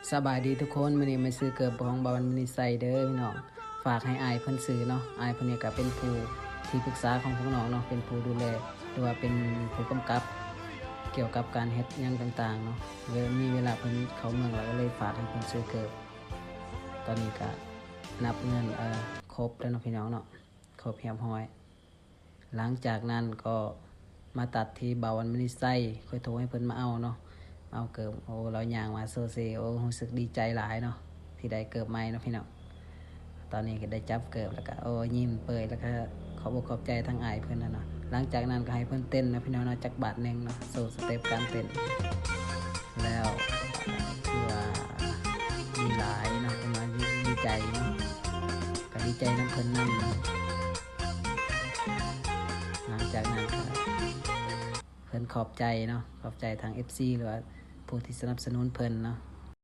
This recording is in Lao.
ສະບາຍດີທຸກຄົນ, ມື້ນີ້ມາຊື້ເກີບຂອງບ່າວວັນມະນີໄຊເດີພີ່ນ້ອງ. ຝາກໃຫ້ອ້າຍເພິ່ນຊື້ເນາະ, ອ້າຍເພິ່ນນີ້ກໍເປັນຜູ້ທີ່ປຶກສາຂອງພວກນ້ອງເນາະ, ເປັນຜູ້ດູແລ ຫຼືວ່າເປັນຜູ້ກຳກັບກ່ຽວກັບການເຮັດຫຍັງຕ່າງໆເນາະ. ເວ- ມີເວລາເພິ່ນເຂົ້າເມືອງ ແລ້ວກໍເລີຍຝາກໃຫ້ເພິ່ນຊື້ເກີບ. ຕອນນີ້ກໍນັບເງິນ ເອີ ຄົບແລ້ວເນາະພີ່ນ້ອງເນາະ, ຄົບຮຽບຮ້ອຍ. ຫຼັງຈາກນັ້ນກໍມາຕັດທີ່ບ່າວວັນມະນີໄຊ, ຂ້ອຍໂທໃຫ້ເພິ່ນມາເອົາເນາະ, ມາເອົາເກີບ. ໂອ້ ລາວຍ່າງມາໂຊເຊ, ໂອ້ ຮູ້ສຶກດີໃຈຫຼາຍເນາະ ທີ່ໄດ້ເກີບໃໝ່ເນາະພີ່ນ້ອງ. ຕອນນີ້ກໍໄດ້ຈັບເກີບ ແລ້ວກໍ ໂອ້ ຍິ້ມເປີຍ ແລ້ວກໍຂອບອົກຂອບໃຈທາງອ້າຍເພິ່ນນະເນາະ. ຫຼັງຈາກນັ້ນກໍໃຫ້ເພິ່ນເຕັ້ນນະພີ່ນ້ອງເນາະ, ຈັກບາດໜຶ່ງເນາະ, ໂຊສະເຕັບການເຕັ້ນ. ແລ້ວຖືວ່າດີຫຼາຍເນາະ, ເພິ່ນວ່າດີໃຈເນາະ, ກໍດີໃຈນຳເພິ່ນນຳເນາະ. ຫຼັງຈາກນັ້ນກໍເພິ່ນຂອບໃຈເນາະ, ຂອບໃຈທາງເອັຟຊີ ຫຼືວ່າຜູ້ທີ່ສະໜັບສະໜູນເພິ່ນເນາະ.